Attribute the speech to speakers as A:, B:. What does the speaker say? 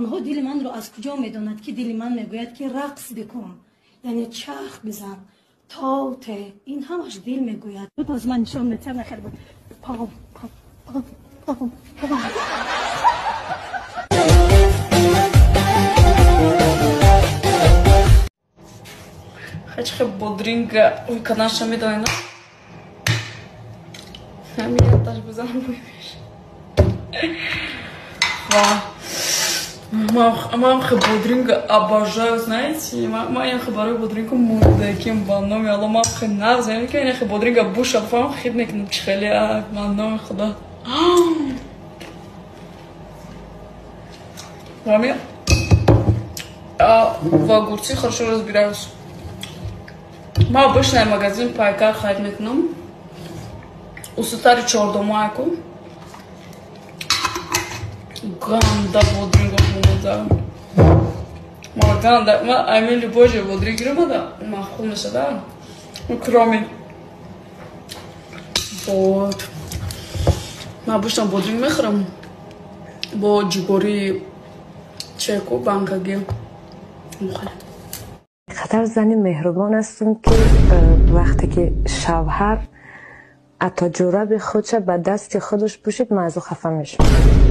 A: Онҳо дили манро аз куҷо медонад, ки дили ман мегӯяд, ки рақс бикун, яъне чарх бизан, тоте. Ин ҳамаш дил мегӯяд. Боз ман нишон метиҳам, нахел буд. Пам пам пам пам пам.
B: Хачхе бодринга ой канаша медонена. Ҳамин таш бизанам бӯй меша. Ва ман хе бодринга обожаю, знаете, ман яхе барои бодринга мурдаким, ба номи Алло, ман хе нағз ки яхе бодринга буша фаҳм хит мекунам, чи хеле, ба номи Худо. Маме, в огурцы хорошо разбираюсь. Ма обычно магазин Пайкар харид мекунам. Усутари чордомайку. Ганда бодринго бумада. Ма ганда, ма ами любой же бодринг гиромада, махул мешада. Ну, кроме. Вот. Ма обычно бодринг мехӯрам бо ҷугори чеку банкаги. Мухале.
C: Қадар зани меҳрубон ҳастам, ки вақте ки шавҳар ҳатто ҷӯраби худша ба дасти худаш пӯшид, ман аз ӯ хафа мешавам.